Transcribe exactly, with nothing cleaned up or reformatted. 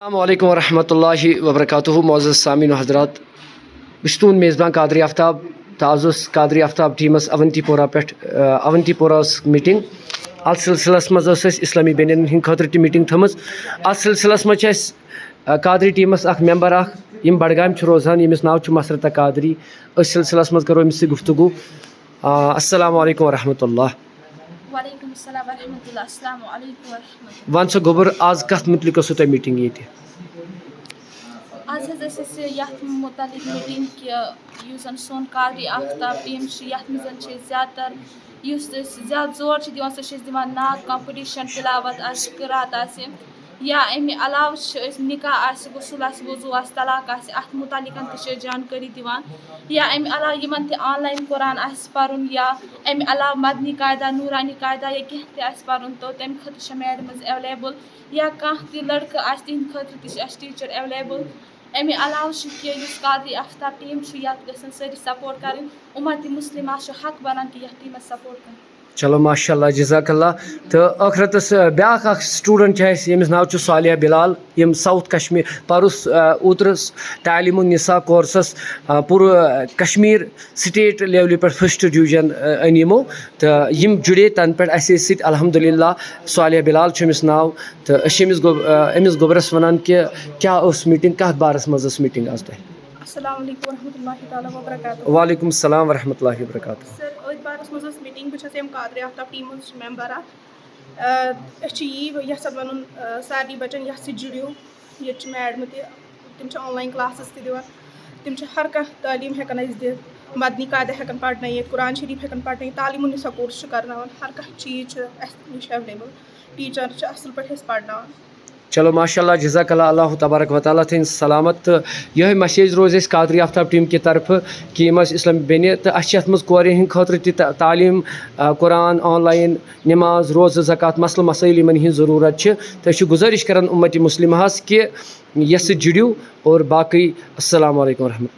السلام علیکم ورحمۃ اللہ وبرکاتہ۔ معزز سامعین و حضرات، بہٕ چھُس تُہُنٛد میزبان قادری آفتاب، تہٕ آز اوس قادری آفتاب ٹیٖمَس اونتی پورہ پٮ۪ٹھ، آ، اونتی پورہَس میٖٹِنٛگ۔ اَتھ سلسلس منٛز ٲس اَسہِ اسلامی بیٚنٮ۪ن ہٕنٛدِ خٲطرٕ تہِ میٖٹِنٛگ تھٲومٕژ۔ اَتھ سلسلس منٛز چھِ اَسہِ، آ، قادری ٹیٖمَس اَکھ مٮ۪مبر اَکھ، یِم بڈگامہِ چھِ روزان، ییٚمِس ناو چھُ مسرت قادری۔ أتھۍ سلسلس منٛز کرو أمِس سۭتۍ گفتگو۔ آ، السلام علیکم ورحمۃ اللہ۔ وعلیکم السلام ورحمۃ اللہ۔ السلام علیکم ورحمۃ اللہ۔ وَن سا گوٚبُر، آز کَتھ مُتعلِق ٲسوٕ تۄہہِ میٖٹِنٛگ ییٚتہِ؟ آز حظ ٲسۍ أسۍ یَتھ مُتعلِق میٖٹِنٛگ کہِ یُس زَن سون قادری آفتاب ٹیٖم چھُ، یَتھ منٛز زَن چھِ أسۍ زیادٕ تر، یُس أسۍ زیادٕ زور چھِ دِوان، سُہ چھِ أسۍ دِوان نعت کمپِٹِشن، تِلاوت آسہِ، قرات آسہِ، یا اَمہِ علاوٕ چھِ أسۍ نِکاح آسہِ، غسل آسہِ، وضوٗ آسہِ، طلاق آسہِ، اَتھ مُتعلِقَن تہِ چھِ أسۍ جانکٲری دِوان۔ یا اَمہِ علاوٕ یِمن تہِ آن لاین قرآن آسہِ پَرُن، یا اَمہِ علاوٕ مدنی قاعدہ، نورانی قاعدہ، یا کینٛہہ تہِ آسہِ پَرُن، تہٕ تَمہِ خٲطرٕ چھےٚ میڈمٕز ایویلیبٕل۔ یا کانٛہہ تہِ لڑکہٕ آسہِ، تِہنٛدِ خٲطرٕ تہِ چھِ اَسہِ ٹیٖچر ایویلیبٕل۔ اَمہِ علاوٕ چھُ کہِ یُس قادری آفتاب ٹیٖم چھُ، یَتھ گژھن سٲری سپورٹ کَرٕنۍ۔ اُمت مسلمہ چھُ حق بَنان کہِ یَتھ ٹیٖمَس سپورٹ کَرُن۔ چلو، ماشاء اللہ، جزاک اللہ۔ تہٕ ٲخرَتَس، آ، بیٛاکھ اَکھ سٹوٗڈنٛٹ چھِ اَسہِ، ییٚمِس ناو چھُ صالحہ بِلال، یِم ساوُتھ کشمیر پَرُس، آ، اوترٕ تعلیم النساء کورسَس، آ، پوٗرٕ کشمیر سٹیٹ لیولہِ پٮ۪ٹھ فرسٹ ڈویژن، آ، أنۍ یِمو۔ تہٕ یِم جُڑے تَنہٕ پٮ۪ٹھ اَسہِ سۭتۍ، الحمدللہ۔ صالحہ بِلال چھُ أمِس ناو، تہٕ أسۍ چھِ أمِس گوٚب-، آ، أمِس گوٚبرَس وَنان کہِ کیٛاہ ٲس میٖٹِنٛگ، کَتھ بارَس منٛز ٲس میٖٹِنٛگ آز تۄہہِ؟ السلام علیکم ورحمۃ اللہ تعالیٰ وبرکاتہ۔ وعلیکم السلام ورحمۃ اللہ وبرکاتہ۔ سر، أتھۍ بارس منٛز ٲس میٖٹِنٛگ، بہٕ چھَس ییٚمہِ قادری آفتاب ٹیٖم ہٕنٛز مٮ۪مبر اکھ۔ آ، أسۍ چھِ یی یژھان وَنُن، آ، سارنٕے بَچَن یَتھ سۭتۍ جُڑِو۔ ییٚتہِ چھِ میڈمہٕ تہِ، تِم چھِ آن لاین کلاسز تہِ دِوان، تِم چھِ ہر کانٛہہ تعلیٖم ہٮ۪کان اَسہِ دِتھ، مدنی قاعدٕ ہٮ۪کان پَرنٲیِتھ، قرآن شریٖف ہٮ۪کان پَرنٲیِتھ، تعلیٖم النساء کورس چھُ کرناوان، ہر کانٛہہ چیٖز چھُ اَسہِ نِش ایویلیبل، ٹیٖچر چھِ اَصٕل پٲٹھۍ اَسہِ پَرناوان۔ چلو، ماشاء اللہ، جزاک اللہ، اللہ تبارک و تعالیٰ تھٲیِن سلامت۔ تہٕ یِہوٚے مسیج روزِ اَسہِ قادری آفتاب ٹیٖم کہِ طرفہٕ کہِ یِم اَسہِ اسلام بیٚنہِ تہٕ اَسہِ چھِ اَتھ منٛز کورِ ہِنٛدِ خٲطرٕ تہِ تا-، تعلیٖم، آ، قرآن، آن لاین، نماز، روزٕ، زکوٰۃ، مسلہٕ مسٲیِل یِمَن ہِنٛز ضروٗرت چھِ۔ تہٕ أسۍ چھِ گُزٲرِش کران اُمتِ مسلمہَس کہِ یَس سۭتۍ جُڑِو اور باقٕے۔ السلام علیکم ورحمۃ اللہ۔